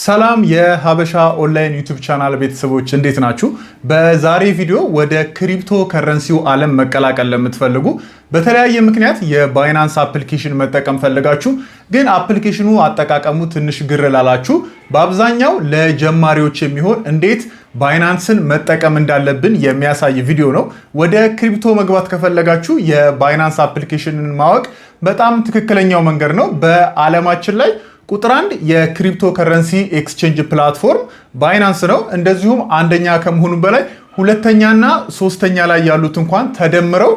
ሰላም የሀበሻ ኦንላይን YouTube channel ቤተሰቦች፣ እንዴት ናችሁ? በዛሬ ቪዲዮ ወደ ክሪፕቶ ከረንሲው ዓለም መቀላቀል ለምትፈልጉ፣ በተለያየ ምክንያት የ Binance application መጠቀም ፈልጋችሁ ግን application ኑ አጠቃቀሙ ትንሽ ግር ላላችሁ፣ በአብዛኛው ለጀማሪዎች የሚሆን እንዴት Binance ን መጠቀም እንዳለብን የሚያሳይ ቪዲዮ ነው። ወደ crypto መግባት ከፈለጋችሁ የ Binance application ን ማወቅ በጣም ትክክለኛው መንገድ ነው። በዓለማችን ላይ ቁጥር አንድ የ cryptocurrency exchange platform Binance ነው። እንደዚሁም አንደኛ ከመሆኑ በላይ ሁለተኛና ሶስተኛ ላይ ያሉት እንኳን ተደምረው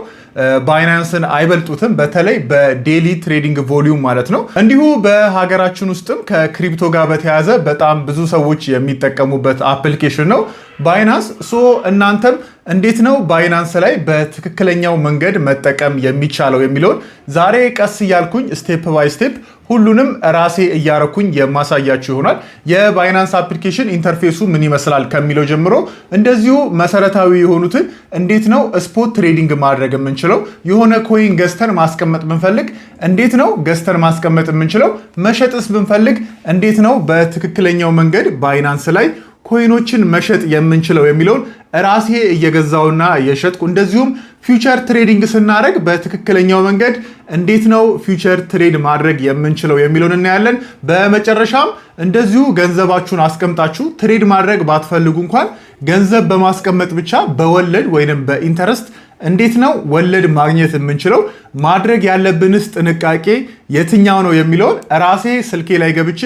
Binance ን አይበልጡትም። በተለይ በ daily trading volume ማለት ነው። እንዲሁ በሀገራችን ውስጥም ከ crypto ጋር በተያያዘ በጣም ብዙ ሰዎች የሚጠቀሙበት application ነው Binance። So እናንተም እንዴት ነው Binance ላይ በትክክለኛው መንገድ መጠቀም የሚቻለው የሚለውን ዛሬ ቀስ እያልኩኝ step by step ሁሉንም ራሴ እያረኩኝ የማሳያችሁ ይሆናል። የ Binance application interface ኡ ምን ይመስላል ከሚለው ጀምሮ እንደዚሁ መሰረታዊ የሆኑትን እንዴት ነው spot trading ማድረግ የምንችለው፣ የሆነ coin ገዝተን ማስቀመጥ ብንፈልግ እንዴት ነው ገዝተን ማስቀመጥ የምንችለው፣ መሸጥስ ብንፈልግ እንዴት ነው በትክክለኛው መንገድ Binance ላይ coin ኦችን መሸጥ የምንችለው የሚለውን ራሴ እየገዛውና እየሸጥኩ፣ እንደዚሁም future trading ስናደርግ በትክክለኛው መንገድ እንዴት ነው future trade ማድረግ የምንችለው የሚለውን እናያለን። በመጨረሻም እንደዚሁ ገንዘባችሁን አስቀምጣችሁ trade ማድረግ ባትፈልጉ እንኳን ገንዘብ በማስቀመጥ ብቻ በወለድ ወይንም በ interest እንዴት ነው ወለድ ማግኘት የምንችለው፣ ማድረግ ያለብንስ ጥንቃቄ የትኛው ነው የሚለውን ራሴ ስልኬ ላይ ገብቼ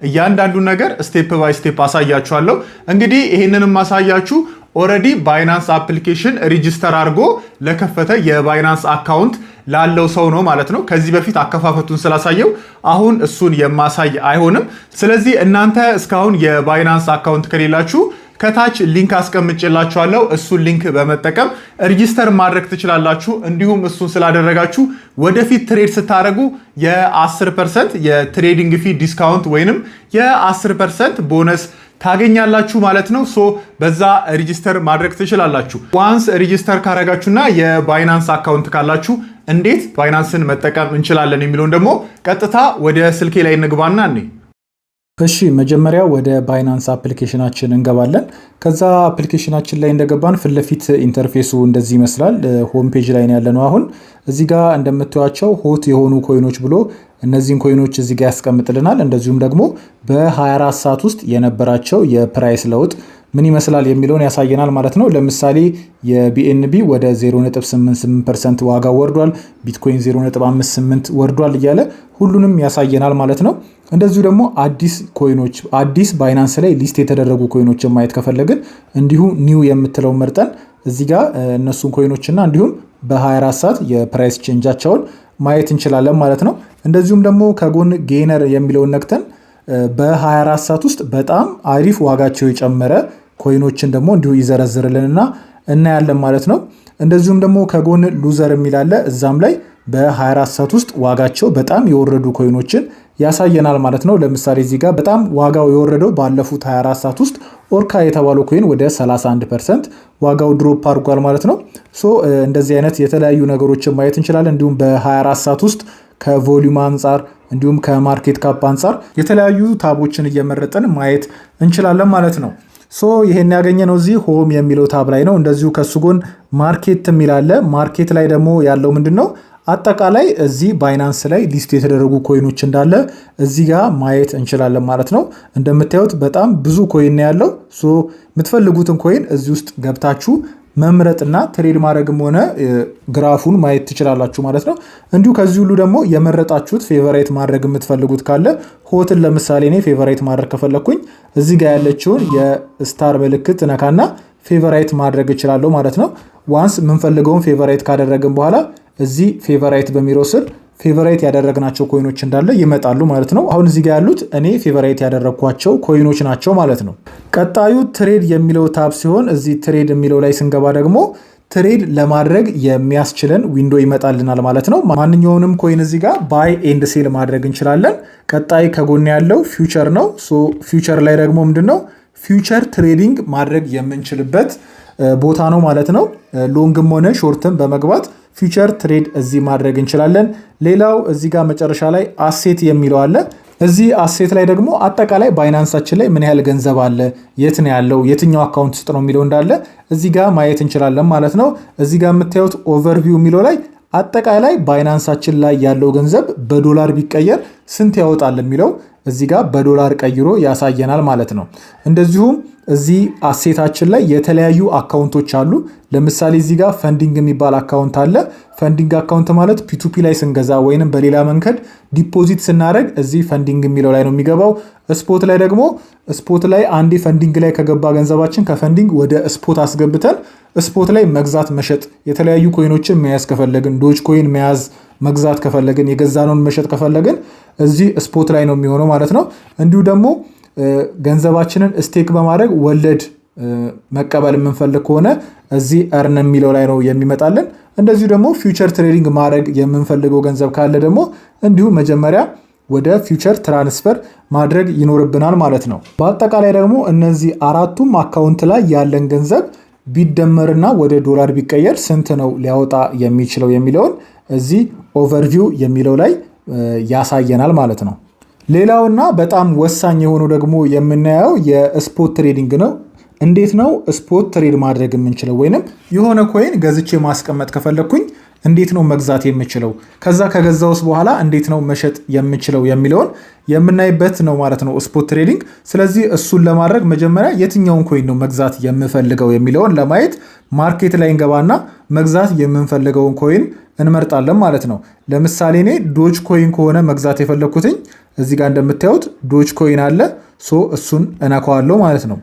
እያንዳንዱን ነገር step by step አሳያችኋለሁ። እንግዲህ ይህንንም ማሳያችሁ already Binance application register አድርጎ ለከፈተ፣ የ Binance account ላለው ሰው ነው ማለት ነው። ከዚህ በፊት አከፋፈቱን ስላሳየው አሁን እሱን የማሳይ አይሆንም። ስለዚህ እናንተ እስካሁን የ Binance account ከሌላችሁ ከታች link አስቀምጬላችኋለሁ። እሱን link በመጠቀም register ማድረግ ትችላላችሁ። እንዲሁም እሱን ስላደረጋችሁ ወደፊት trade ስታደርጉ የ10% የ trading fee discount ወይንም የ10% ቦነስ ታገኛላችሁ ማለት ነው። So በዛ register ማድረግ ትችላላችሁ። Once register ካረጋችሁና የ Binance account ካላችሁ እንዴት Binance ን መጠቀም እንችላለን የሚለውን ደግሞ ቀጥታ ወደ ስልኬ ላይ እንግባና እኔ እሺ፣ መጀመሪያ ወደ Binance application ኣችን እንገባለን። ከዛ application ኣችን ላይ እንደገባን ፊት ለፊት interface ኡ እንደዚህ ይመስላል። Home page ላይ ያለነው አሁን። እዚህ ጋር እንደምታዩቸው hot የሆኑ coin ኦች ብሎ እነዚህን coin ኦች እዚህ ጋር ያስቀምጥልናል። እንደዚሁም ደግሞ በ24 ሰዓት ውስጥ የነበራቸው የ price ለውጥ ምን ይመስላል የሚለውን ያሳየናል ማለት ነው። ለምሳሌ የ BNB ወደ 0.88% ዋጋ ወርዷል፣ ቢትኮይን 0.58 ወርዷል እያለ ሁሉንም ያሳየናል ማለት ነው። እንደዚሁ ደግሞ አዲስ coin ኦች፣ አዲስ Binance ላይ list የተደረጉ coin ኦችን ማየት ከፈለግን እንዲሁ new የምትለው መርጠን እዚህ ጋር እነሱን coin ኦችና እንዲሁም በ24 ሰዓት የ price change ኣቸውን ማየት እንችላለን ማለት ነው። እንደዚሁም ደግሞ ከጎን gainer የሚለውን ነክተን በ24 ሰዓት ውስጥ በጣም አሪፍ ዋጋቸው የጨመረ coin ኦችን ደግሞ እንዲሁ ይዘረዝርልንና እናያለን ማለት ነው። እንደዚሁም ደግሞ ከጎን loser የሚል አለ። እዛም ላይ በ24 ሰዓት ውስጥ ዋጋቸው በጣም የወረዱ coin ኦችን ያሳየናል ማለት ነው። ለምሳሌ እዚህ ጋር በጣም ዋጋው የወረደው ባለፉት 24 ሰዓት ውስጥ ኦርካ የተባለው coin ወደ 31% ዋጋው drop አድርጓል ማለት ነው። So እንደዚህ አይነት የተለያዩ ነገሮችን ማየት እንችላለን። እንዲሁም በ24 ሰዓት ውስጥ ከ volume አንጻር እንዲሁም ከ market cap አንጻር የተለያዩ tab ኦችን እየመረጥን ማየት እንችላለን ማለት ነው። So ይሄን ያገኘነው እዚህ home የሚለው tab ላይ ነው። እንደዚሁ ከሱ ጎን market የሚል አለ። Market ላይ ደግሞ ያለው ምንድን ነው? አጠቃላይ እዚህ Binance ላይ list የተደረጉ coin ኦች እንዳለ እዚህ ጋር ማየት እንችላለን ማለት ነው። እንደምታዩት በጣም ብዙ coin ነው ያለው። So የምትፈልጉትን coin እዚህ ውስጥ ገብታችሁ መምረጥና trade ማድረግም ሆነ graph ኡን ማየት ትችላላችሁ ማለት ነው። እንዲሁ ከዚህ ሁሉ ደግሞ የመረጣችሁት favorite ማድረግ የምትፈልጉት ካለ፣ hot ን ለምሳሌ እኔ favorite ማድረግ ከፈለግኩኝ እዚህ ጋር ያለችውን የ star ምልክት ነካና favorite ማድረግ እችላለሁ ማለት ነው። Once የምንፈልገውን favorite ካደረግን በኋላ እዚህ favorite በሚለው ስር favorite ያደረግናቸው coin ኦች እንዳለ ይመጣሉ ማለት ነው። አሁን እዚህ ጋር ያሉት እኔ favorite ያደረግኳቸው coin ኦች ናቸው ማለት ነው። ቀጣዩ trade የሚለው tab ሲሆን እዚህ trade የሚለው ላይ ስንገባ ደግሞ trade ለማድረግ የሚያስችለን window ይመጣልናል ማለት ነው። ማንኛውንም coin እዚህ ጋር buy and sell ማድረግ እንችላለን። ቀጣይ ከጎን ያለው future ነው። Future ላይ ደግሞ ምንድን ነው? Future trading ማድረግ የምንችልበት ቦታ ነው ማለት ነው። Long ም ሆነ short ም በመግባት future trade እዚህ ማድረግ እንችላለን። ሌላው እዚህ ጋር መጨረሻ ላይ asset የሚለው አለ። እዚህ asset ላይ ደግሞ አጠቃላይ Binance ኣችን ላይ ምን ያህል ገንዘብ አለ፣ የት ነው ያለው፣ የትኛው account ውስጥ ነው የሚለው እንዳለ እዚህ ጋር ማየት እንችላለን ማለት ነው። እዚህ ጋር የምታዩት overview የሚለው ላይ አጠቃላይ Binance ኣችን ላይ ያለው ገንዘብ በዶላር ቢቀየር ስንት ያወጣል የሚለው እዚህ ጋር በዶላር ቀይሮ ያሳየናል ማለት ነው። እንደዚሁም እዚህ asset ኣችን ላይ የተለያዩ account ኦች አሉ። ለምሳሌ እዚህ ጋር funding የሚባል account አለ። Funding account ማለት P2P ላይ ስንገዛ ወይንም በሌላ መንገድ deposit ስናደርግ እዚህ funding የሚለው ላይ ነው የሚገባው። Spot ላይ ደግሞ spot ላይ አንዴ funding ላይ ከገባ ገንዘባችን ከ funding ወደ spot አስገብተን spot ላይ መግዛት መሸጥ፣ የተለያዩ coin ኦችን መያዝ ከፈለግን፣ Dogecoin መያዝ መግዛት ከፈለግን፣ የገዛነውን መሸጥ ከፈለግን እዚህ spot ላይ ነው የሚሆነው ማለት ነው። እንዲሁ ደግሞ ገንዘባችንን stake በማድረግ ወለድ መቀበል የምንፈልግ ከሆነ እዚህ earn የሚለው ላይ ነው የሚመጣልን። እንደዚሁ ደግሞ future trading ማድረግ የምንፈልገው ገንዘብ ካለ ደግሞ እንዲሁ መጀመሪያ ወደ future transfer ማድረግ ይኖርብናል ማለት ነው። በአጠቃላይ ደግሞ እነዚህ አራቱም account ላይ ያለን ገንዘብ ቢደመርና ወደ ዶላር ቢቀየር ስንት ነው ሊያወጣ የሚችለው የሚለውን እዚህ overview የሚለው ላይ ያሳየናል ማለት ነው። ሌላውና በጣም ወሳኝ የሆነው ደግሞ የምናየው የ spot trading ነው። እንዴት ነው spot trade ማድረግ የምንችለው? ወይንም የሆነ coin ገዝቼ ማስቀመጥ ከፈለግኩኝ እንዴት ነው መግዛት የምችለው? ከዛ ከገዛውስ በኋላ እንዴት ነው መሸጥ የምችለው የሚለውን የምናይበት ነው ማለት ነው spot trading። ስለዚህ እሱን ለማድረግ መጀመሪያ የትኛውን coin ነው መግዛት የምፈልገው የሚለውን ለማየት market ላይ እንገባና መግዛት የምንፈልገውን coin እንመርጣለን ማለት ነው። ለምሳሌ እኔ Dogecoin ከሆነ መግዛት የፈለግኩትኝ እዚህ ጋር እንደምታዩት Dogecoin አለ። So እሱን እነካዋለሁ ማለት ነው።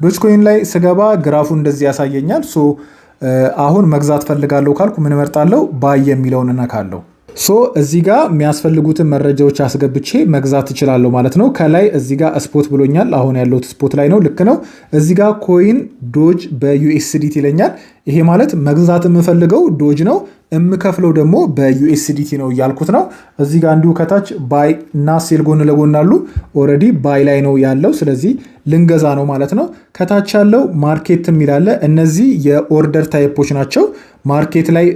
Dogecoin ላይ ስገባ graph ኡ እንደዚህ ያሳየኛል። So አሁን መግዛት ፈልጋለሁ ካልኩ ምን እመርጣለሁ? Buy የሚለውን እነካለሁ። So እዚህ ጋር የሚያስፈልጉትን መረጃዎች አስገብቼ መግዛት እችላለሁ ማለት ነው። ከላይ እዚህ ጋር spot ብሎኛል። አሁን ያለሁት spot ላይ ነው። ልክ ነው። እዚህ ጋር coin Doge በ USDT ይለኛል። ይሄ ማለት መግዛት የምፈልገው Doge ነው፣ የምከፍለው ደግሞ በ USDT ነው እያልኩት ነው። እዚህ ጋር እንዲሁ ከታች buy እና sell ጎን ለጎን አሉ። Already buy ላይ ነው ያለው። ስለዚህ ልንገዛ ነው ማለት ነው። ከታች ያለው market የሚል አለ። እነዚህ የ order type ኦች ናቸው። Market ላይ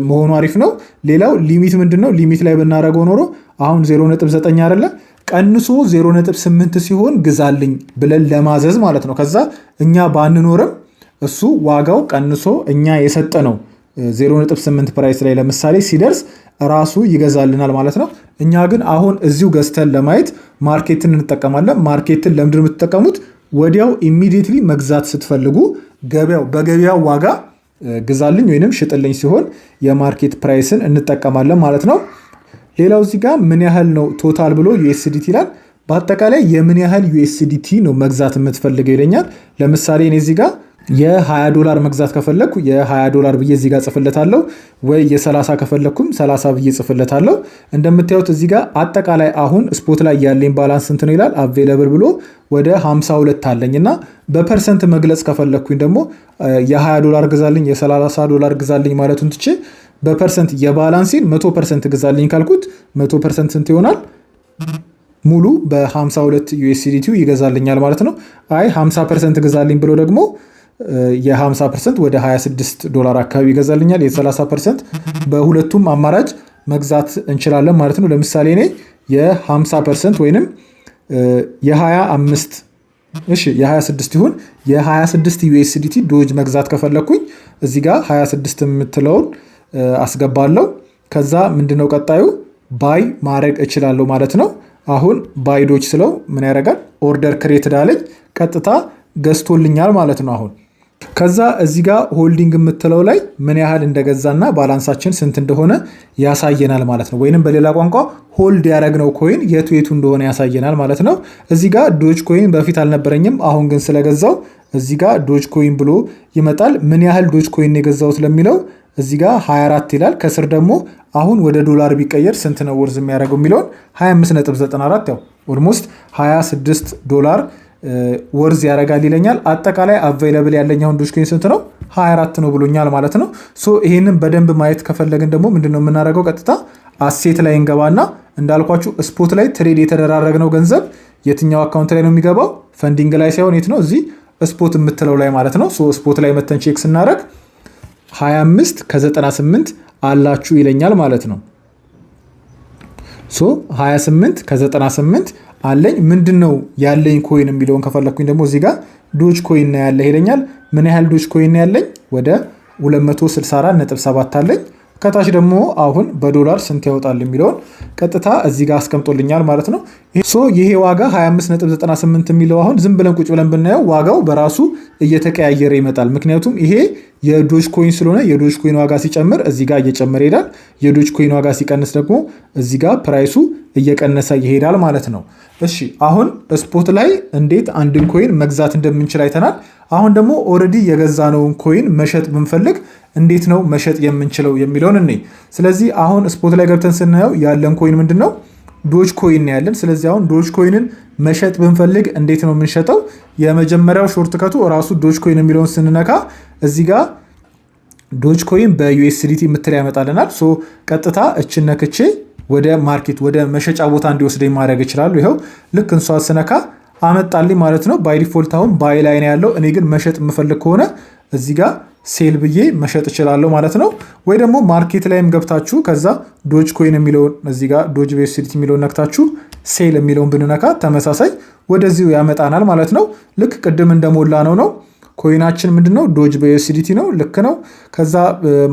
መሆኑ አሪፍ ነው። ሌላው limit ምንድን ነው? Limit ላይ ብናደርገው ኖሮ አሁን 0.9 አይደለ ቀንሶ 0.8 ሲሆን ግዛልኝ ብለን ለማዘዝ ማለት ነው። ከዛ እኛ ባንኖርም እሱ ዋጋው ቀንሶ እኛ የሰጠነው 0.8 price ላይ ለምሳሌ ሲደርስ ራሱ ይገዛልናል ማለት ነው። እኛ ግን አሁን እዚሁ ገዝተን ለማየት market ን እንጠቀማለን። Market ን ለምንድን ነው የምትጠቀሙት? ወዲያው immediately መግዛት ስትፈልጉ ገበያው በገበያው ዋጋ ግዛልኝ ወይንም ሽጥልኝ ሲሆን የ market price ን እንጠቀማለን ማለት ነው። ሌላው እዚህ ጋር ምን ያህል ነው total ብሎ USDT ይላል። በአጠቃላይ የምን ያህል USDT ነው መግዛት የምትፈልገው ይለኛል። ለምሳሌ እኔ እዚህ ጋር የ20 ዶላር መግዛት ከፈለግኩ የ20 ዶላር ብዬ እዚህ ጋር ጽፍለታለሁ፣ ወይ የ30 ከፈለግኩም 30 ብዬ ጽፍለታለሁ። እንደምታዩት እዚህ ጋር አጠቃላይ አሁን spot ላይ ያለኝ balance ስንት ነው ይላል። Available ብሎ ወደ 52 አለኝ እና በ percent መግለጽ ከፈለግኩኝ ደግሞ የ20 ዶላር ግዛልኝ፣ የ30 ዶላር ግዛልኝ ማለቱን ትቼ በ percent የ balance ኤን 100% ግዛልኝ ካልኩት 100% ስንት ይሆናል? ሙሉ በ52 USDT ይገዛልኛል ማለት ነው። አይ 50% ግዛልኝ ብሎ ደግሞ የ50% ወደ 26 ዶላር አካባቢ ይገዛልኛል። የ30% በሁለቱም አማራጭ መግዛት እንችላለን ማለት ነው። ለምሳሌ እኔ የ50% ወይንም የ25፣ እሺ የ26 ይሁን፣ የ26 USDT Doge መግዛት ከፈለግኩኝ እዚህ ጋር 26 የምትለውን አስገባለሁ። ከዛ ምንድነው ቀጣዩ buy ማድረግ እችላለሁ ማለት ነው። አሁን buy Doge ስለው ምን ያደርጋል? Order created አለኝ። ቀጥታ ገዝቶልኛል ማለት ነው አሁን። ከዛ እዚህ ጋር holding የምትለው ላይ ምን ያህል እንደገዛና balance ኣችን ስንት እንደሆነ ያሳየናል ማለት ነው። ወይንም በሌላ ቋንቋ hold ያደረግነው coin የቱ የቱ እንደሆነ ያሳየናል ማለት ነው። እዚህ ጋር Dogecoin በፊት አልነበረኝም፣ አሁን ግን ስለገዛው እዚህ ጋር Dogecoin ብሎ ይመጣል። ምን ያህል Dogecoin የገዛሁት ለሚለው እዚህ ጋር 24 ይላል። ከስር ደግሞ አሁን ወደ ዶላር ቢቀየር ስንት ነው worth የሚያደርገው የሚለውን 25.94፣ ያው almost 26 ዶላር worth ያደርጋል ይለኛል። አጠቃላይ available ያለኝ አሁን Dogecoin ስንት ነው? 24 ነው ብሎኛል ማለት ነው። So ይሄንን በደንብ ማየት ከፈለግን ደግሞ ምንድነው የምናደርገው? ቀጥታ asset ላይ እንገባና እንዳልኳችሁ spot ላይ trade የተደራረግነው ገንዘብ የትኛው account ላይ ነው የሚገባው? Funding ላይ ሳይሆን የት ነው? እዚህ spot የምትለው ላይ ማለት ነው። So spot ላይ መተን check ስናደርግ 25 ከ98 አላችሁ ይለኛል ማለት ነው። So 28 ከ98 አለኝ። ምንድን ነው ያለኝ coin የሚለውን ከፈለግኩኝ ደግሞ እዚህ ጋር Dogecoin ነው ያለህ ይለኛል። ምን ያህል Dogecoin ነው ያለኝ? ወደ 264.7 አለኝ። ከታች ደግሞ አሁን በዶላር ስንት ያወጣል የሚለውን ቀጥታ እዚህ ጋር አስቀምጦልኛል ማለት ነው። So ይሄ ዋጋ 25.98 የሚለው አሁን ዝም ብለን ቁጭ ብለን ብናየው ዋጋው በራሱ እየተቀያየረ ይመጣል። ምክንያቱም ይሄ የ Dogecoin ስለሆነ የ Dogecoin ዋጋ ሲጨምር እዚህ ጋር እየጨመረ ይሄዳል። የ Dogecoin ዋጋ ሲቀንስ ደግሞ እዚህ ጋር price ኡ እየቀነሰ ይሄዳል ማለት ነው። እሺ፣ አሁን spot ላይ እንዴት አንድን coin መግዛት እንደምንችል አይተናል። አሁን ደግሞ already የገዛነውን coin መሸጥ ብንፈልግ እንዴት ነው መሸጥ የምንችለው የሚለውን እኔ ስለዚህ አሁን spot ላይ ገብተን ስናየው ያለን coin ምንድን ነው? Dogecoin ነው ያለን። ስለዚህ አሁን Dogecoin ን መሸጥ ብንፈልግ እንዴት ነው የምንሸጠው? የመጀመሪያው shortcut ኡ ራሱ Dogecoin የሚለውን ስንነካ እዚህ ጋር Dogecoin በ USDT የምትል ያመጣልናል። So ቀጥታ እችን ነክቼ ወደ market፣ ወደ መሸጫ ቦታ እንዲወስደኝ ማድረግ እችላለሁ። ይኸው ልክ እንሷ ስነካ አመጣልኝ ማለት ነው። By default አሁን buy ላይ ነው ያለው። እኔ ግን መሸጥ የምፈልግ ከሆነ እዚህ ጋር sell ብዬ መሸጥ እችላለሁ ማለት ነው። ወይ ደግሞ market ላይም ገብታችሁ ከዛ Dogecoin የሚለውን እዚህ ጋር Doge በ USDT የሚለውን ነክታችሁ sell የሚለውን ብንነካ ተመሳሳይ ወደዚሁ ያመጣናል ማለት ነው። ልክ ቅድም እንደሞላነው ነው። Coin ኣችን ምንድነው? Doge በ USDT ነው፣ ልክ ነው። ከዛ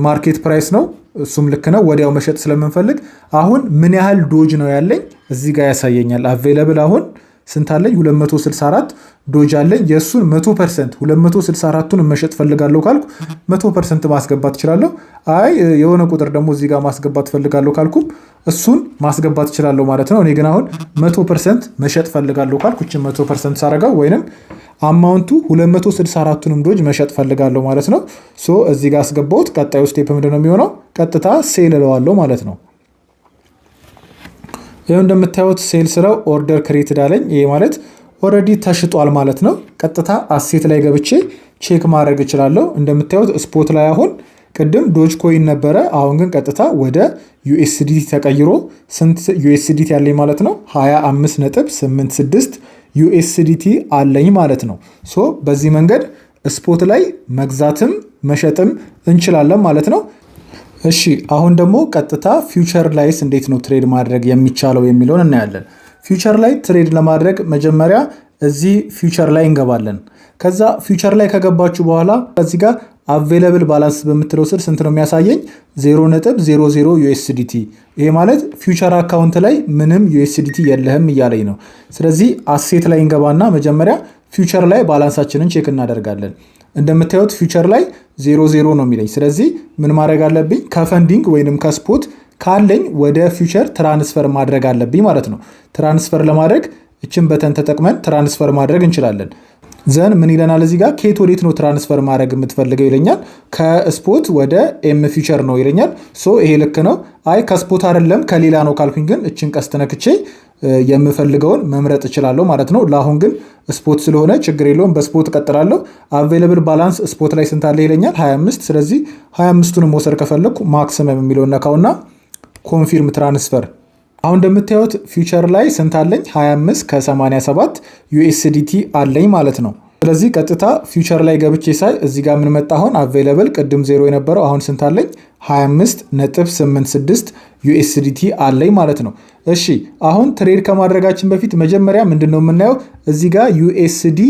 market price ነው፣ እሱም ልክ ነው። ወዲያው መሸጥ ስለምንፈልግ አሁን ምን ያህል Doge ነው ያለኝ እዚህ ጋር ያሳየኛል። Available አሁን ስንት አለኝ? 264 Doge አለኝ። የእሱን 100%፣ 264ቱን መሸጥ ፈልጋለሁ ካልኩ 100% ማስገባት እችላለሁ። አይ፣ የሆነ ቁጥር ደግሞ እዚህ ጋር ማስገባት ፈልጋለሁ ካልኩም እሱን ማስገባት እችላለሁ ማለት ነው። እኔ ግን አሁን 100% መሸጥ ፈልጋለሁ ካልኩ እችን 100% ሳረገው ወይንም amount ኡ 264ቱንም Doge መሸጥ ፈልጋለሁ ማለት ነው። So እዚህ ጋር አስገባሁት። ቀጣዩ step ምንድን ነው የሚሆነው? ቀጥታ sell እለዋለሁ ማለት ነው። ይኸው እንደምታዩት sell ስለው order created አለኝ። ይሄ ማለት already ተሽጧል ማለት ነው። ቀጥታ asset ላይ ገብቼ check ማድረግ እችላለሁ። እንደምታዩት spot ላይ አሁን ቅድም Dogecoin ነበረ። አሁን ግን ቀጥታ ወደ USDT ተቀይሮ ስንት USDT አለኝ ማለት ነው? 25.86 USDT አለኝ ማለት ነው። So በዚህ መንገድ spot ላይ መግዛትም መሸጥም እንችላለን ማለት ነው። እሺ፣ አሁን ደግሞ ቀጥታ future ላይስ እንዴት ነው trade ማድረግ የሚቻለው የሚለውን እናያለን። Future ላይ trade ለማድረግ መጀመሪያ እዚህ future ላይ እንገባለን። ከዛ future ላይ ከገባችሁ በኋላ እዚህ ጋር available balance በምትለው ስር ስንት ነው የሚያሳየኝ? 0.00 USDT። ይሄ ማለት future account ላይ ምንም USDT የለህም እያለኝ ነው። ስለዚህ asset ላይ እንገባና መጀመሪያ future ላይ balance ኣችንን check እናደርጋለን። እንደምታዩት future ላይ 00 ነው የሚለኝ። ስለዚህ ምን ማድረግ አለብኝ? ከ funding ወይንም ከ spot ካለኝ ወደ future transfer ማድረግ አለብኝ ማለት ነው። Transfer ለማድረግ እችን button ተጠቅመን transfer ማድረግ እንችላለን። Then ምን ይለናል እዚህ ጋር? ከየት ወዴት ነው transfer ማድረግ የምትፈልገው ይለኛል። ከ spot ወደ M future ነው ይለኛል። So ይሄ ልክ ነው። አይ፣ ከ spot አይደለም ከሌላ ነው ካልኩኝ ግን እችን ቀስት ነክቼ የምፈልገውን መምረጥ እችላለሁ ማለት ነው። ለአሁን ግን spot ስለሆነ ችግር የለውም፣ በ spot እቀጥላለሁ። Available balance spot ላይ ስንት አለ ይለኛል፣ 25። ስለዚህ 25ቱንም መውሰድ ከፈለግኩ maximum የሚለውን ነካውና confirm transfer። አሁን እንደምታዩት future ላይ ስንት አለኝ? 25 ከ87 USDT አለኝ ማለት ነው። ስለዚህ ቀጥታ future ላይ ገብቼ ሳይ እዚህ ጋር ምን መጣ? አሁን available ቅድም ዜሮ የነበረው አሁን ስንት አለኝ? 25.86 USDT አለኝ ማለት ነው። እሺ፣ አሁን trade ከማድረጋችን በፊት መጀመሪያ ምንድን ነው የምናየው? እዚህ ጋር USD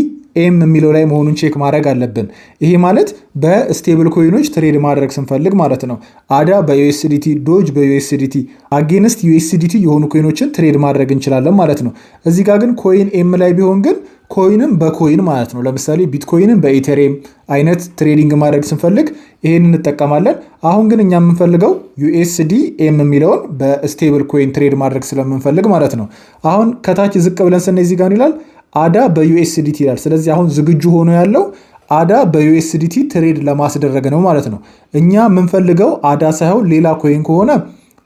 M የሚለው ላይ መሆኑን check ማድረግ አለብን። ይሄ ማለት በ stable coin ኦች trade ማድረግ ስንፈልግ ማለት ነው። ADA በ USDT፣ Doge በ USDT፣ against USDT የሆኑ coin ኦችን trade ማድረግ እንችላለን ማለት ነው። እዚህ ጋር ግን coin M ላይ ቢሆን ግን coin ም በ coin ማለት ነው። ለምሳሌ Bitcoin ን በ Ethereum አይነት trading ማድረግ ስንፈልግ ይሄን እንጠቀማለን። አሁን ግን እኛ የምንፈልገው USD M የሚለውን በ stable coin trade ማድረግ ስለምንፈልግ ማለት ነው። አሁን ከታች ዝቅ ብለን ስናይ እዚህ ጋር ይላል ADA በ USDT ይላል። ስለዚህ አሁን ዝግጁ ሆኖ ያለው ADA በ USDT trade ለማስደረግ ነው ማለት ነው። እኛ የምንፈልገው ADA ሳይሆን ሌላ coin ከሆነ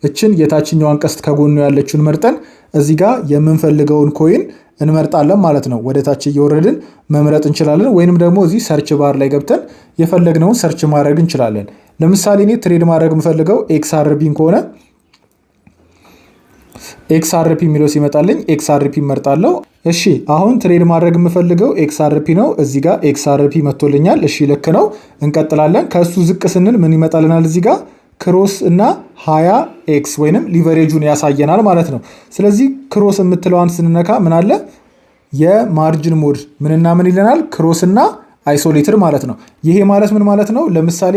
እችን የታችኛዋን ቀስት ከጎኑ ያለችውን መርጠን እዚህ ጋር የምንፈልገውን coin እንመርጣለን ማለት ነው። ወደ ታች እየወረድን መምረጥ እንችላለን፣ ወይንም ደግሞ እዚህ search bar ላይ ገብተን የፈለግነውን search ማድረግ እንችላለን። ለምሳሌ እኔ trade ማድረግ የምፈልገው XRP ን ከሆነ XRP የሚለው ሲመጣልኝ XRP እመርጣለሁ። እሺ፣ አሁን trade ማድረግ የምፈልገው XRP ነው። እዚህ ጋር XRP መጥቶልኛል። እሺ፣ ልክ ነው። እንቀጥላለን። ከእሱ ዝቅ ስንል ምን ይመጣልናል? እዚህ ጋር Cross እና 20 x ወይንም leverage ኡን ያሳየናል ማለት ነው። ስለዚህ cross የምትለዋን ስንነካ ምን አለ? የ margin mode ምንና ምን ይለናል? Cross እና isolated ማለት ነው። ይሄ ማለት ምን ማለት ነው? ለምሳሌ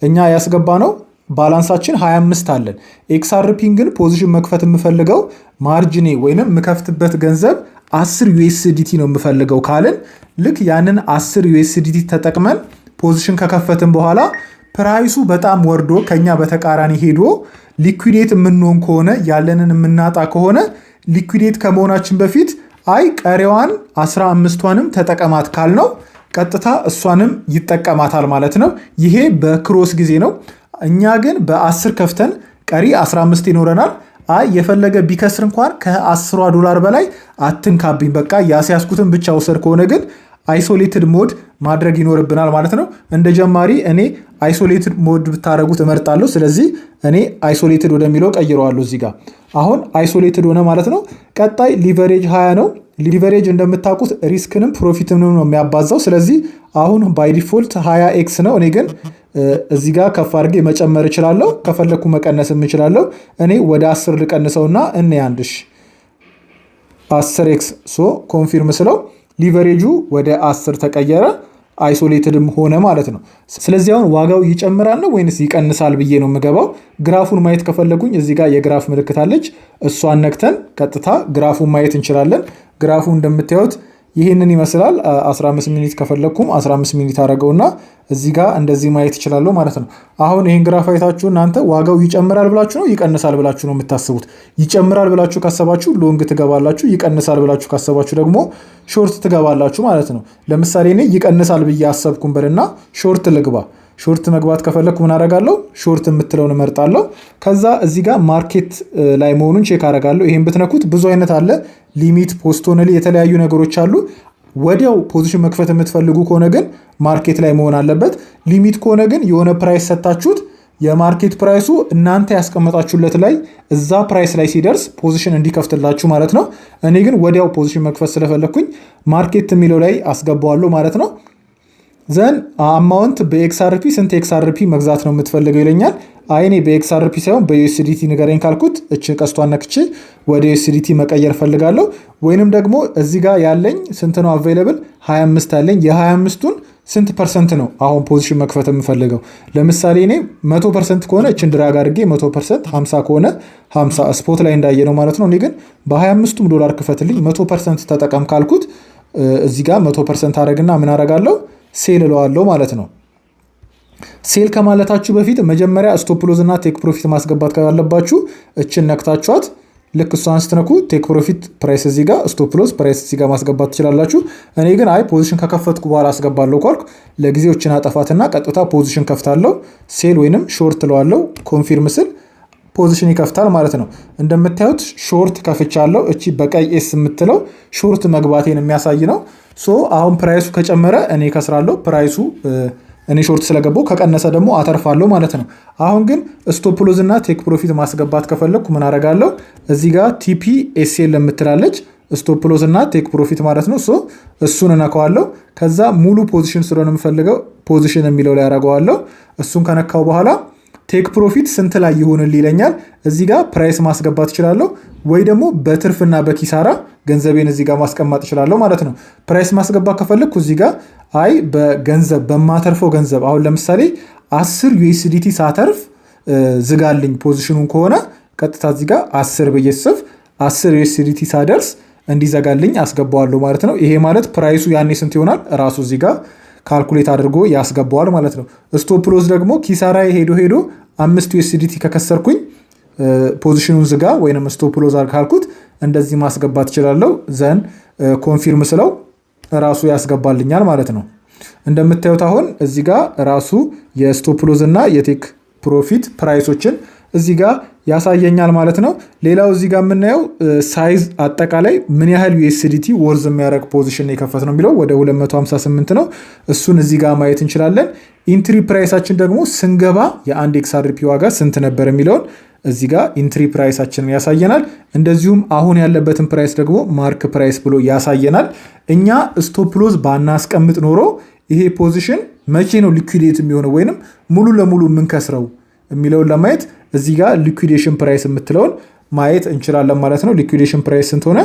እኛ ያስገባነው balance ኣችን 25 አለን። XRP ን ግን position መክፈት የምፈልገው margin ኔ ወይንም የምከፍትበት ገንዘብ 10 USDT ነው የምፈልገው ካልን፣ ልክ ያንን 10 USDT ተጠቅመን position ከከፈትን በኋላ price ኡ በጣም ወርዶ ከኛ በተቃራኒ ሄዶ liquidate የምንሆን ከሆነ፣ ያለንን የምናጣ ከሆነ፣ liquidate ከመሆናችን በፊት አይ ቀሪዋን 15ቷንም ተጠቀማት ካልነው ቀጥታ እሷንም ይጠቀማታል ማለት ነው። ይሄ በ cross ጊዜ ነው። እኛ ግን በ10 ከፍተን ቀሪ 15 ይኖረናል። አይ የፈለገ ቢከስር እንኳን ከ10 ዶላር በላይ አትንካብኝ፣ በቃ ያስያዝኩትን ብቻ ውሰድ ከሆነ ግን isolated mode ማድረግ ይኖርብናል ማለት ነው። እንደ ጀማሪ እኔ isolated mode ብታደረጉት እመርጣለሁ። ስለዚህ እኔ isolated ወደሚለው ቀይረዋለሁ። እዚህ ጋር አሁን isolated ሆነ ማለት ነው። ቀጣይ leverage 20 ነው። Leverage እንደምታውቁት risk ንም profit ንም ነው የሚያባዛው። ስለዚህ አሁን by default 20 x ነው። እኔ ግን እዚህ ጋር ከፍ አድርጌ መጨመር እችላለሁ፣ ከፈለግኩ መቀነስም እችላለሁ። እኔ ወደ 10 ልቀንሰውና እኔ አንድሽ 10 x፣ so confirm ስለው leverage ኡ ወደ 10 ተቀየረ፣ isolated ም ሆነ ማለት ነው። ስለዚህ አሁን ዋጋው ይጨምራል ነው ወይንስ ይቀንሳል ብዬ ነው የምገባው። Graph ኡን ማየት ከፈለጉኝ እዚህ ጋር የ graph ምልክት አለች። እሷን ነክተን ቀጥታ graph ኡን ማየት እንችላለን። Graph ኡ እንደምታዩት ይህንን ይመስላል። 15 minute ከፈለግኩም 15 minute አደረገውና እዚህ ጋር እንደዚህ ማየት እችላለሁ ማለት ነው። አሁን ይህን graph አይታችሁ እናንተ ዋጋው ይጨምራል ብላችሁ ነው ይቀንሳል ብላችሁ ነው የምታስቡት? ይጨምራል ብላችሁ ካሰባችሁ long ትገባላችሁ። ይቀንሳል ብላችሁ ካሰባችሁ ደግሞ short ትገባላችሁ ማለት ነው። ለምሳሌ እኔ ይቀንሳል ብዬ አሰብኩኝ በልና short ልግባ። Short መግባት ከፈለግኩ ምን አደርጋለሁ? Short የምትለውን እመርጣለሁ። ከዛ እዚህ ጋር market ላይ መሆኑን check አደርጋለሁ። ይሄን ብትነኩት ብዙ አይነት አለ። Limit፣ post only፣ የተለያዩ ነገሮች አሉ። ወዲያው position መክፈት የምትፈልጉ ከሆነ ግን market ላይ መሆን አለበት። Limit ከሆነ ግን የሆነ price ሰታችሁት የ market price ኡ እናንተ ያስቀመጣችሁለት ላይ እዛ price ላይ ሲደርስ position እንዲከፍትላችሁ ማለት ነው። እኔ ግን ወዲያው position መክፈት ስለፈለግኩኝ market የሚለው ላይ አስገባዋለሁ ማለት ነው። Then amount በ XRP ስንት XRP መግዛት ነው የምትፈልገው ይለኛል። አይ እኔ በ XRP ሳይሆን በ USDT ንገረኝ ካልኩት እችን ቀስቷን ነክቼ ወደ USDT መቀየር ፈልጋለሁ። ወይንም ደግሞ እዚህ ጋር ያለኝ ስንት ነው available? 25 አለኝ። የ25ቱን ስንት percent ነው አሁን position መክፈት የምፈልገው? ለምሳሌ እኔ 100% ከሆነ እችን drag አድርጌ 100%፣ 50 ከሆነ 50፣ spot ላይ እንዳየነው ማለት ነው። እኔ ግን በ25ቱም ዶላር ክፈትልኝ፣ 100% ተጠቀም ካልኩት እዚህ ጋር 100% አደረግና ምን አደርጋለሁ? Sell እለዋለሁ ማለት ነው። Sell ከማለታችሁ በፊት መጀመሪያ stop loss እና take profit ማስገባት ካለባችሁ እችን ነክታችኋት ልክ እሷን ስትነኩ take profit price እዚህ ጋር፣ stop loss price እዚህ ጋር ማስገባት ትችላላችሁ። እኔ ግን አይ position ከከፈትኩ በኋላ አስገባለሁ ካልኩ ለጊዜው እችን አጠፋትና ቀጥታ position ከፍታለሁ። Sell ወይንም short እለዋለሁ። Confirm ስል position ይከፍታል ማለት ነው። እንደምታዩት short ከፍቻለሁ። እቺ በቀይ S የምትለው short መግባቴን የሚያሳይ ነው። So አሁን price ኡ ከጨመረ እኔ ከስራለሁ። Price ኡ እኔ short ስለገባው ከቀነሰ ደግሞ አተርፋለሁ ማለት ነው። አሁን ግን stop loss እና take profit ማስገባት ከፈለግኩ ምን አረጋለሁ? እዚህ ጋር TP SL የምትላለች፣ stop loss እና take profit ማለት ነው። So እሱን እነካዋለሁ። ከዛ ሙሉ position ስለሆነ የምፈልገው position የሚለው ላይ አረገዋለሁ። እሱን ከነካው በኋላ take profit ስንት ላይ ይሁንልህ ይለኛል። እዚህ ጋር price ማስገባት እችላለሁ ወይ ደግሞ በትርፍና በኪሳራ ገንዘቤን እዚህ ጋር ማስቀመጥ እችላለሁ ማለት ነው። Price ማስገባት ከፈለግኩ እዚህ ጋር አይ በገንዘብ በማተርፈው ገንዘብ አሁን ለምሳሌ 10 USDT ሳተርፍ ዝጋልኝ position ኑን ከሆነ ቀጥታ እዚህ ጋር 10 ብዬ ስጽፍ 10 USDT ሳደርስ እንዲዘጋልኝ አስገባዋለሁ ማለት ነው። ይሄ ማለት price ኡ ያኔ ስንት ይሆናል ራሱ እዚህ ጋር calculate አድርጎ ያስገባዋል ማለት ነው። Stop loss ደግሞ ኪሳራ ሄዶ ሄዶ 5 USDT ከከሰርኩኝ position ኑን ዝጋ ወይም stop loss ካልኩት እንደዚህ ማስገባት እችላለሁ። Then confirm ስለው ራሱ ያስገባልኛል ማለት ነው። እንደምታዩት አሁን እዚህ ጋር ራሱ የ stop loss እና የ take profit price ኦችን እዚህ ጋር ያሳየኛል ማለት ነው። ሌላው እዚህ ጋር የምናየው size አጠቃላይ ምን ያህል USDT worth የሚያደርግ position የከፈትነው የሚለው ወደ 258 ነው። እሱን እዚህ ጋር ማየት እንችላለን። Entry price ኣችን ደግሞ ስንገባ የአንድ XRP ዋጋ ስንት ነበር የሚለውን እዚህ ጋር entry price ኣችንን ያሳየናል። እንደዚሁም አሁን ያለበትን price ደግሞ mark price ብሎ ያሳየናል። እኛ stop loss ባናስቀምጥ ኖሮ ይሄ position መቼ ነው liquidate የሚሆነው ወይንም ሙሉ ለሙሉ የምንከስረው የሚለውን ለማየት እዚህ ጋር liquidation price የምትለውን ማየት እንችላለን ማለት ነው። Liquidation price ስንት ሆነ?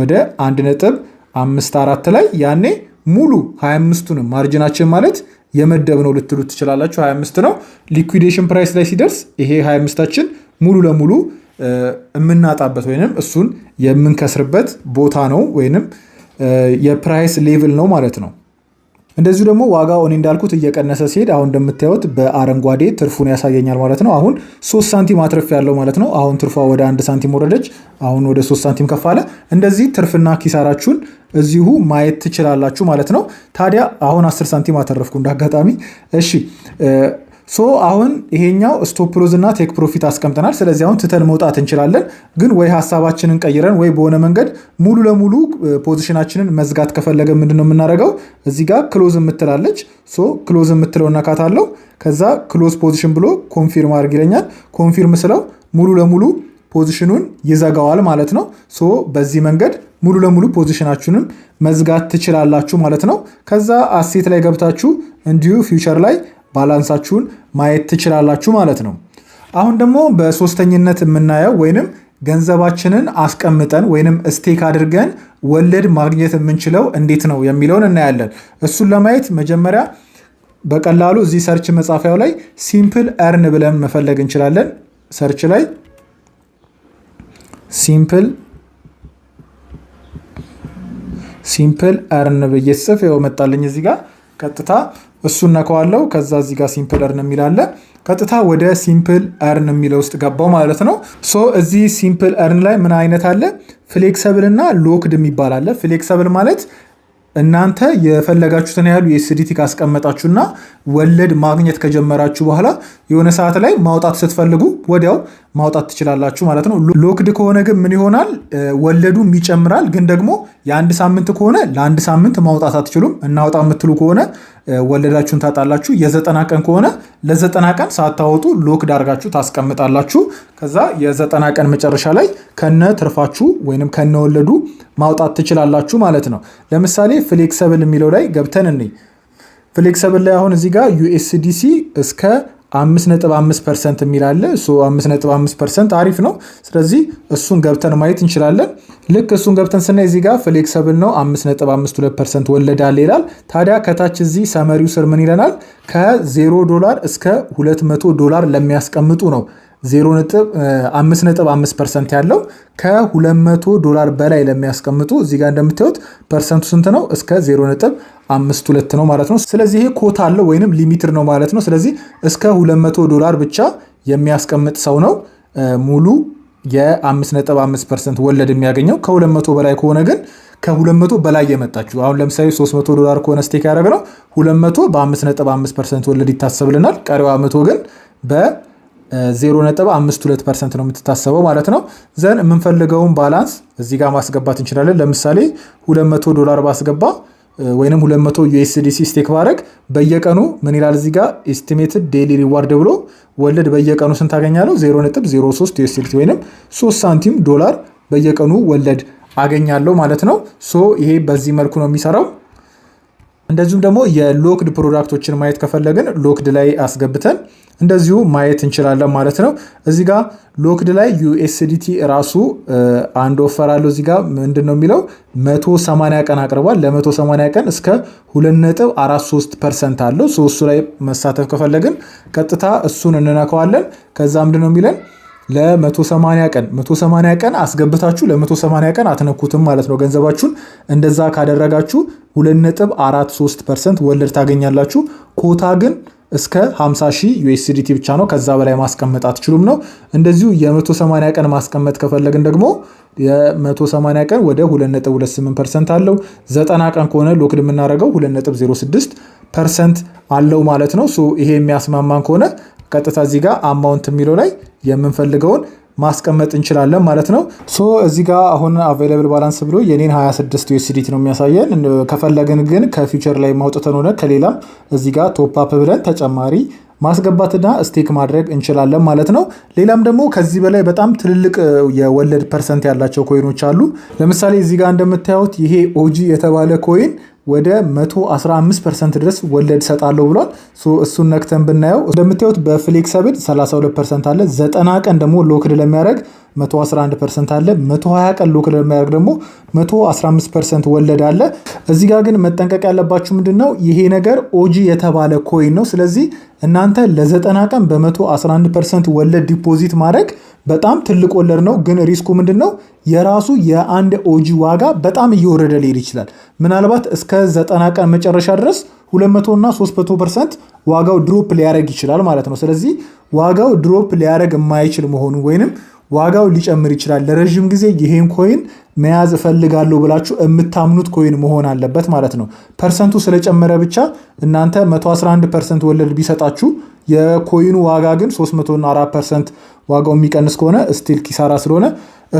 ወደ 1.54 ላይ። ያኔ ሙሉ 25ቱንም margin ኣችን ማለት የመደብነው ልትሉ ትችላላችሁ። 25 ነው። Liquidation price ላይ ሲደርስ ይሄ 25ታችን ሙሉ ለሙሉ የምናጣበት ወይንም እሱን የምንከስርበት ቦታ ነው ወይንም የ price level ነው ማለት ነው። እንደዚሁ ደግሞ ዋጋው እኔ እንዳልኩት እየቀነሰ ሲሄድ አሁን እንደምታዩት በአረንጓዴ ትርፉን ያሳየኛል ማለት ነው። አሁን 3 ሳንቲም አትርፌያለሁ ማለት ነው። አሁን ትርፏ ወደ 1 ሳንቲም ወረደች። አሁን ወደ 3 ሳንቲም ከፍ አለ። እንደዚህ ትርፍና ኪሳራችሁን እዚሁ ማየት ትችላላችሁ ማለት ነው። ታዲያ አሁን 10 ሳንቲም አተረፍኩ እንዳጋጣሚ። እሺ፣ so አሁን ይሄኛው stop loss እና take profit አስቀምጠናል። ስለዚህ አሁን ትተን መውጣት እንችላለን። ግን ወይ ሀሳባችንን ቀይረን ወይ በሆነ መንገድ ሙሉ ለሙሉ position ኣችንን መዝጋት ከፈለግን ምንድን ነው የምናደርገው? እዚህ ጋር close የምትል አለች። So close የምትለውን ነካታለሁ። ከዛ close position ብሎ confirm አድርግ ይለኛል። Confirm ስለው ሙሉ ለሙሉ position ኑን ይዘጋዋል ማለት ነው። So በዚህ መንገድ ሙሉ ለሙሉ position ኣችሁንም መዝጋት ትችላላችሁ ማለት ነው። ከዛ asset ላይ ገብታችሁ እንዲሁ future ላይ balance ኣችሁን ማየት ትችላላችሁ ማለት ነው። አሁን ደግሞ በሶስተኝነት የምናየው ወይንም ገንዘባችንን አስቀምጠን ወይንም stake አድርገን ወለድ ማግኘት የምንችለው እንዴት ነው የሚለውን እናያለን። እሱን ለማየት መጀመሪያ በቀላሉ እዚህ search መጻፊያው ላይ Simple Earn ብለን መፈለግ እንችላለን። Search ላይ Simple Earn ብዬ ስጽፍ ይኸው መጣልኝ እዚህ ጋር፣ ቀጥታ እሱን ነካዋለው። ከዛ እዚህ ጋር Simple Earn የሚል አለ። ቀጥታ ወደ Simple Earn የሚለው ውስጥ ገባው ማለት ነው። So እዚህ Simple Earn ላይ ምን አይነት አለ? Flexible እና locked የሚባል አለ። Flexible ማለት እናንተ የፈለጋችሁትን ያህል USDT ካስቀመጣችሁና ወለድ ማግኘት ከጀመራችሁ በኋላ የሆነ ሰዓት ላይ ማውጣት ስትፈልጉ ወዲያው ማውጣት ትችላላችሁ ማለት ነው። Locked ከሆነ ግን ምን ይሆናል? ወለዱም ይጨምራል። ግን ደግሞ የአንድ ሳምንት ከሆነ ለአንድ ሳምንት ማውጣት አትችሉም። እናውጣ የምትሉ ከሆነ ወለዳችሁን ታጣላችሁ። የ90 ቀን ከሆነ ለ90 ቀን ሳታወጡ locked አድርጋችሁ ታስቀምጣላችሁ። ከዛ የ90 ቀን መጨረሻ ላይ ከነ ትርፋችሁ ወይንም ከነ ወለዱ ማውጣት ትችላላችሁ ማለት ነው። ለምሳሌ flexible የሚለው ላይ ገብተን እንይ። Flexible ላይ አሁን እዚህ ጋር USDC እስከ 5.5% የሚል አለ። 5.5% አሪፍ ነው። ስለዚህ እሱን ገብተን ማየት እንችላለን። ልክ እሱን ገብተን ስናይ እዚህ ጋር flexible ነው፣ 5.52% ወለድ አለ ይላል። ታዲያ ከታች እዚህ summary ው ስር ምን ይለናል? ከ0 ዶላር እስከ 200 ዶላር ለሚያስቀምጡ ነው 5.5% ያለው። ከ200 ዶላር በላይ ለሚያስቀምጡ እዚህ ጋር እንደምታዩት percent ኡ ስንት ነው? እስከ 0.52 ነው ማለት ነው። ስለዚህ ይሄ ኮታ አለው ወይንም limited ነው ማለት ነው። ስለዚህ እስከ 200 ዶላር ብቻ የሚያስቀምጥ ሰው ነው ሙሉ የ5.5% ወለድ የሚያገኘው። ከ200 በላይ ከሆነ ግን፣ ከ200 በላይ የመጣችሁ አሁን ለምሳሌ 300 ዶላር ከሆነ stake ያደረግነው 200 በ5.5% ወለድ ይታሰብልናል። ቀሪዋ 100 ግን በ 0.52% ነው የምትታሰበው ማለት ነው። Then የምንፈልገውን balance እዚህ ጋር ማስገባት እንችላለን። ለምሳሌ 200 ዶላር ባስገባ ወይንም 200 USDC stake ባረግ በየቀኑ ምን ይላል እዚህ ጋር? Estimated daily reward ብሎ ወለድ በየቀኑ ስንት አገኛለሁ? 0.03 USDT ወይንም 3 ሳንቲም ዶላር በየቀኑ ወለድ አገኛለሁ ማለት ነው። So ይሄ በዚህ መልኩ ነው የሚሰራው። እንደዚሁም ደግሞ የ locked product ኦችን ማየት ከፈለግን locked ላይ አስገብተን እንደዚሁ ማየት እንችላለን ማለት ነው። እዚህ ጋር locked ላይ USDT ራሱ አንድ offer አለው። እዚህ ጋር ምንድን ነው የሚለው? 180 ቀን አቅርቧል። ለ180 ቀን እስከ 2.43% አለው። እሱ ላይ መሳተፍ ከፈለግን ቀጥታ እሱን እንነካዋለን። ከዛ ምንድን ነው የሚለን? ለ180 ቀን፣ 180 ቀን አስገብታችሁ ለ180 ቀን አትነኩትም ማለት ነው ገንዘባችሁን። እንደዛ ካደረጋችሁ 2.43% ወለድ ታገኛላችሁ። ኮታ ግን እስከ 50 ሺህ USDT ብቻ ነው። ከዛ በላይ ማስቀመጥ አትችሉም ነው። እንደዚሁ የ180 ቀን ማስቀመጥ ከፈለግን ደግሞ የ180 ቀን ወደ 2.28% አለው። 90 ቀን ከሆነ locked የምናደርገው 2.06% አለው ማለት ነው። So ይሄ የሚያስማማን ከሆነ ቀጥታ እዚህ ጋር amount የሚለው ላይ የምንፈልገውን ማስቀመጥ እንችላለን ማለት ነው። So እዚህ ጋር አሁን available balance ብሎ የኔን 26 USDT ነው የሚያሳየን። ከፈለግን ግን ከ future ላይ ማውጥተን ሆነ ከሌላም እዚህ ጋር top up ብለን ተጨማሪ ማስገባትና stake ማድረግ እንችላለን ማለት ነው። ሌላም ደግሞ ከዚህ በላይ በጣም ትልልቅ የወለድ percent ያላቸው coin ኦች አሉ። ለምሳሌ እዚህ ጋር እንደምታዩት ይሄ OG የተባለ coin ወደ 115% ድረስ ወለድ ሰጣለሁ ብሏል። እሱን ነክተን ብናየው እንደምታዩት በ flexible 32% አለ። 90 ቀን ደግሞ locked ለሚያደርግ 111% አለ። 120 ቀን lock ለሚያደርግ ደግሞ 115% ወለድ አለ። እዚህ ጋር ግን መጠንቀቅ ያለባችሁ ምንድን ነው፣ ይሄ ነገር OG የተባለ coin ነው። ስለዚህ እናንተ ለ90 ቀን በ111% ወለድ deposit ማድረግ በጣም ትልቅ ወለድ ነው። ግን risk ኡ ምንድን ነው? የራሱ የአንድ OG ዋጋ በጣም እየወረደ ሊሄድ ይችላል። ምናልባት እስከ 90 ቀን መጨረሻ ድረስ 200 እና 300% ዋጋው drop ሊያደርግ ይችላል ማለት ነው። ስለዚህ ዋጋው drop ሊያደርግ የማይችል መሆኑ ወይንም ዋጋው ሊጨምር ይችላል፣ ለረዥም ጊዜ ይሄን coin መያዝ እፈልጋለሁ ብላችሁ የምታምኑት coin መሆን አለበት ማለት ነው። Percent ኡ ስለጨመረ ብቻ እናንተ 111% ወለድ ቢሰጣችሁ የ coin ኡ ዋጋ ግን 300 እና 4% ዋጋው የሚቀንስ ከሆነ still ኪሳራ ስለሆነ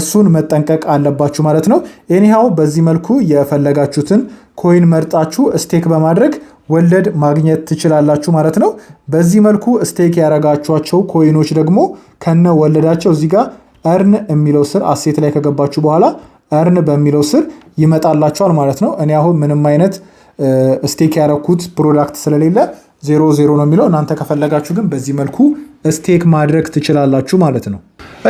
እሱን መጠንቀቅ አለባችሁ ማለት ነው። Anyhow በዚህ መልኩ የፈለጋችሁትን coin መርጣችሁ stake በማድረግ ወለድ ማግኘት ትችላላችሁ ማለት ነው። በዚህ መልኩ stake ያረጋችኋቸው coin ኦች ደግሞ ከነ ወለዳቸው እዚህ ጋር earn የሚለው ስር asset ላይ ከገባችሁ በኋላ earn በሚለው ስር ይመጣላችኋል ማለት ነው። እኔ አሁን ምንም አይነት stake ያረኩት product ስለሌለ 0 0 ነው የሚለው። እናንተ ከፈለጋችሁ ግን በዚህ መልኩ stake ማድረግ ትችላላችሁ ማለት ነው።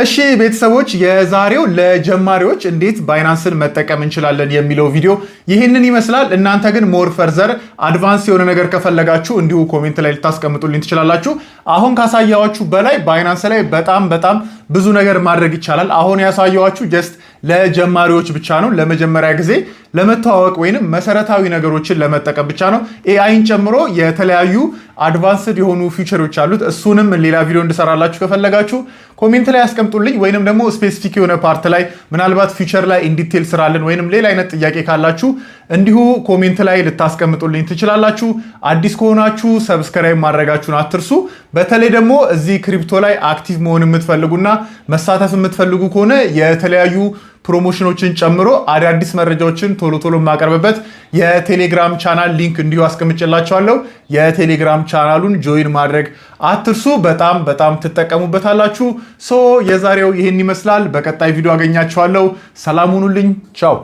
እሺ ቤተሰቦች፣ የዛሬው ለጀማሪዎች እንዴት ባይናንስን መጠቀም እንችላለን የሚለው ቪዲዮ ይህንን ይመስላል። እናንተ ግን more further advance የሆነ ነገር ከፈለጋችሁ እንዲሁ comment ላይ ልታስቀምጡልኝ ትችላላችሁ። አሁን ካሳየኋችሁ በላይ ባይናንስ ላይ በጣም በጣም ብዙ ነገር ማድረግ ይቻላል። አሁን ያሳየኋችሁ just ለጀማሪዎች ብቻ ነው፣ ለመጀመሪያ ጊዜ ለመተዋወቅ ወይንም መሰረታዊ ነገሮችን ለመጠቀም ብቻ ነው። AI ን ጨምሮ የተለያዩ advanced የሆኑ feature ኦች አሉት። እሱንም ሌላ ቪዲዮ እንድሰራላችሁ ከፈለጋችሁ comment ላይ ያስቀምጡልኝ፣ ወይንም ደግሞ specific የሆነ part ላይ ምናልባት feature ላይ in detail ስራልን ወይንም ሌላ አይነት ጥያቄ ካላችሁ እንዲሁ comment ላይ ልታስቀምጡልኝ ትችላላችሁ። አዲስ ከሆናችሁ subscribe ማድረጋችሁን አትርሱ። በተለይ ደግሞ እዚህ crypto ላይ active መሆን የምትፈልጉና መሳተፍ የምትፈልጉ ከሆነ የተለያዩ promotion ኦችን ጨምሮ አዳዲስ መረጃዎችን ቶሎ ቶሎ የማቀርብበት የቴሌግራም channel link እንዲሁ አስቀምጬላችኋለሁ። የቴሌግራም channel ኡን join ማድረግ አትርሱ። በጣም በጣም ትጠቀሙበታላችሁ። So የዛሬው ይህን ይመስላል። በቀጣይ ቪዲዮ አገኛችኋለሁ። ሰላም ሁኑልኝ። ቻው።